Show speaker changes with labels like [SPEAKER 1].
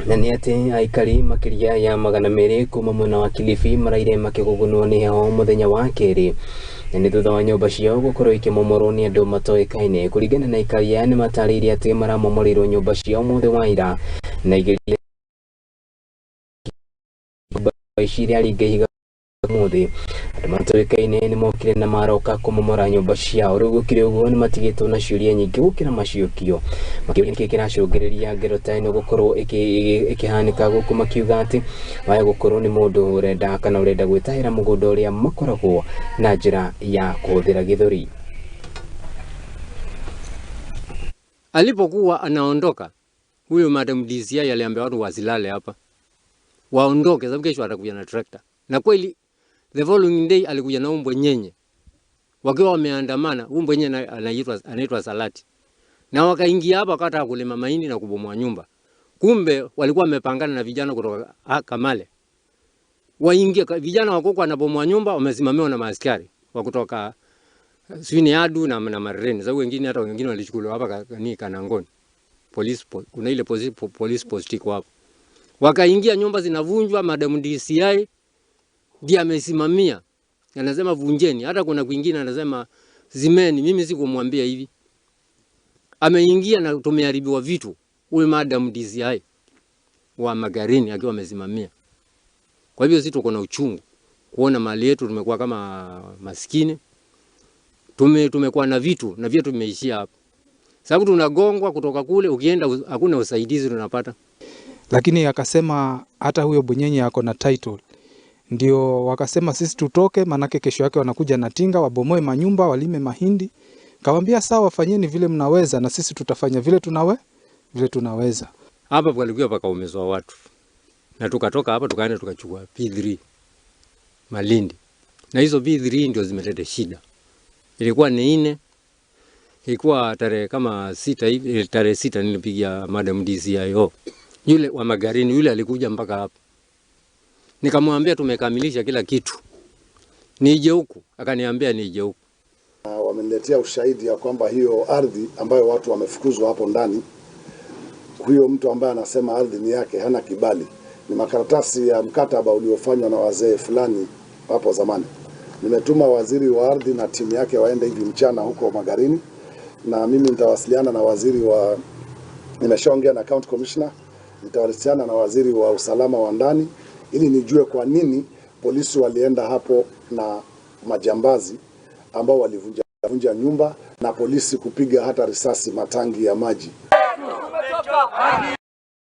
[SPEAKER 1] Na nĩ atĩ aikari makĩria ya 200 kuma mwena wa Kilifi maraire makĩgũgũnwo nĩ heho mũthenya wa kerĩ, na nĩ thutha wa nyũmba ciao gũkorwo ikĩmomorwo nĩ andũ matoĩkaine. Kũringana na aikari aya, nĩ matarĩirie atĩ maramomoreirwo nyũmba ciao mũthĩ wa ira na igĩrĩ nyũmba ici iraringa ihiga ũmũthĩ andũ matoĩkaine nĩ mokire na maroka kũmomora nyũmba ciao. Rĩu gũkĩrĩ ũguo, nĩ matigĩtwo na ciũria nyingĩ gũkĩra macokio, makĩũria nĩkĩ kĩracũngĩrĩria ngero ta ĩno gũkorwo ĩkĩhanĩka gũkũ, makiuga atĩ waya gũkorwo nĩ mũndũ ũrenda kana ũrenda gwĩtahĩra mũgũnda ũrĩa makoragwo na njĩra ya kũhũthĩra gĩthũri.
[SPEAKER 2] Alipokuwa anaondoka huyo Madam DCI aliambia watu wasilale hapa, waondoke sababu kesho atakuja na tractor. Na kweli the following day alikuja na umbwa nyenye wakiwa wameandamana, umbwa nyenye anaitwa Salati, na wakaingia hapa wakataka kulima mahindi na kubomoa nyumba. Kumbe walikuwa wamepangana na vijana kutoka Kamale waingie, vijana wako wanabomoa nyumba, wamesimamiwa na maaskari wa kutoka sijui Adu na Marereni, sababu wengine hata wengine walichukuliwa hapa ni Kanangoni police kuna ile police post iko hapo. Wakaingia, nyumba zinavunjwa, Madam DCI ndiye amesimamia, anasema vunjeni. Hata kuna kwingine anasema zimeni. Mimi sikumwambia hivi, ameingia na tumeharibiwa vitu, huyu Madam DCI wa Magarini akiwa amesimamia. Kwa hivyo sisi tuko na uchungu kuona mali yetu tumekuwa kama maskini, tumekuwa na vitu na vyetu vimeishia hapa, sababu tunagongwa kutoka kule, ukienda hakuna usaidizi tunapata.
[SPEAKER 3] Lakini akasema hata huyo Bwenyenye ako na title, ndio wakasema sisi tutoke, manake kesho yake wanakuja na tinga wabomoe manyumba walime mahindi. Kawambia sawa, fanyeni vile mnaweza na sisi tutafanya vile tunaweza.
[SPEAKER 2] Hapa palikuwa pakaumizwa watu, na tukatoka hapa tukaenda tukachukua P3 Malindi, na hizo P3 ndio zimeleta shida. Ilikuwa ni 4, ilikuwa tarehe kama 6 hivi, tarehe 6 nilipigia Madam DCIO yule wa Magarini, yule alikuja mpaka hapa, nikamwambia tumekamilisha kila kitu, nije huku, akaniambia nije huku.
[SPEAKER 4] Wameniletea ushahidi ya kwamba hiyo ardhi ambayo watu wamefukuzwa hapo ndani, huyo mtu ambaye anasema ardhi ni yake hana kibali. Ni makaratasi ya mkataba uliofanywa na wazee fulani hapo zamani. Nimetuma waziri wa ardhi na timu yake waende hivi mchana huko Magarini, na mimi nitawasiliana na waziri wa, nimeshaongea na county commissioner, nitawasiliana na waziri wa usalama wa ndani ili nijue kwa nini polisi walienda hapo na majambazi ambao walivunja vunja nyumba na polisi kupiga hata risasi matangi ya maji.